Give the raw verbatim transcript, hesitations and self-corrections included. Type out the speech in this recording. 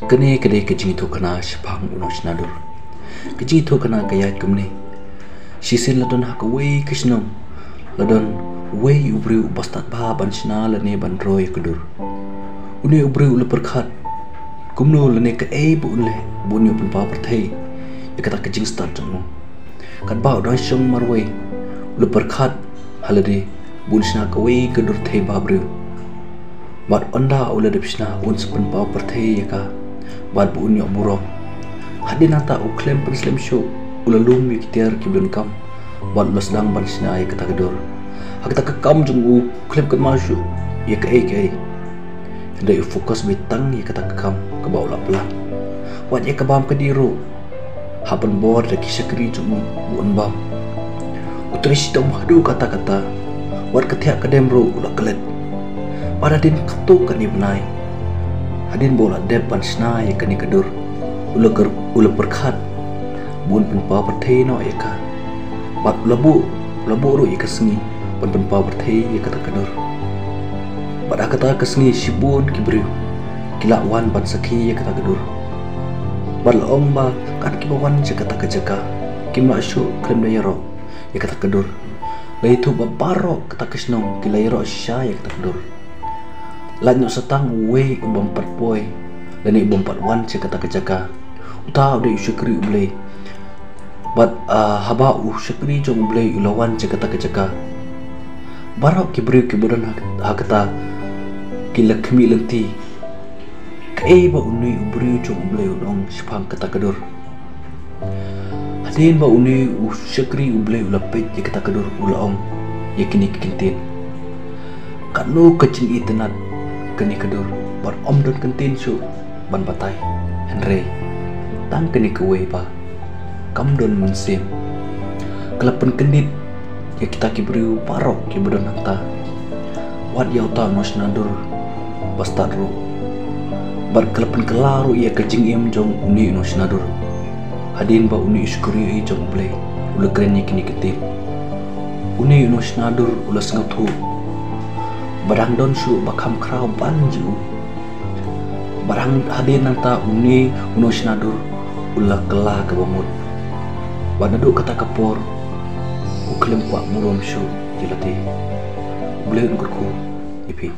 Kane ka dei ka jingïathuhkhana shaphang u nongsynshar. Ka jingïathuhkhana ka ïaid kumne. Shisien la don ha kawei ka shnong, la don uwei u briew uba stad bha ban shna lane ban roi ïa ka dur. Une u briew u la pyrkhat kumno lane kaei ba un leh ba un ïoh pynpaw pyrthei ïa kata ka jingstad jong u. Katba u dang shong marwei, u la pyrkhat ha lade ba un shna kawei ka dur thei bhabriew. Bad ynda u la dep shna, un sa pynpaw pyrthei ïa ka bad ba un ïoh burom. Hadien nangta u khlem pynslem shuh, u la lum ïa ki tiar kiba donkam bad u la sdang ban shna ïa kata ka dur. Ha kata ka kam jong u, u khlem kynmaw shuh ïa kaei kaei. Hynrei u focus beit tang ïa kata ka kam kaba u la plan. Wat ïa ka bam ka dih ruh, hap ban bor da ki shakri jong u ba un bam. U trei shitom haduh katta katta, wat ka thiah ka dem ruh u la klet. Bad hadien katto katne bnai, hadien ba u la dep ban shna ïa kane ka dur, u la kyr-, u la pyrkhat ba un pynpaw pyrthei noh ïa ka. Bad u la buh, u la buh ruh ïa ka sngi ban pynpaw pyrthei ïa kata ka dur. Bad ha kata ka sngi shibun ki briew ki la wan ban sakhi ïa kata ka dur. Bad la ong ba kat kiba wan sha kata ka jaka kim lah shuh khlem da ïaroh ïa kata ka dur. La ïathuh ba baroh kata ka shnong ki la ïaroh shisha ïa kata ka dur. Lait noh sa tang uwei u bym pat poi lane u bym pat wan sha kata ka jaka. Uta u dei u shakri U Blei. Bad, ah, haba u shakri jong U Blei u la wan sha kata ka jaka, baroh ki briew kiba don ha, ha kata ki la khmih lynti kaei ba une u briew jong U Blei un ong shaphang kata ka dur. Hadien ba une u shakri U Blei u la peit ïa kata ka dur, u la ong ïa kine ki kyntien: Katno ka jingitynnad kane ka dur, bad ym don kyntien shuh ban batai. Hynrei tang kane kawei ba kam don mynsiem, ka la pynkyndit ïa kita ki briew baroh kiba don hangta. Wat ïa uta u nongsynshar ba stad ruh. Bad ka la pynkylla ruh ïa ka jingim jong une u nongsynshar. Hadien ba une u shakri jong U Blei u la kren ïa kine ki kyntien, une u nongsynshar u la sngewthuh ba dang don shuh ba kham khraw ban jia u. Bad hadien nangta une u nongsynshar u la kylla kaba mut. Bad naduh kata ka por u khlem kwah burom shuh ïa lade. U Blei un kyrkhu ïa phi.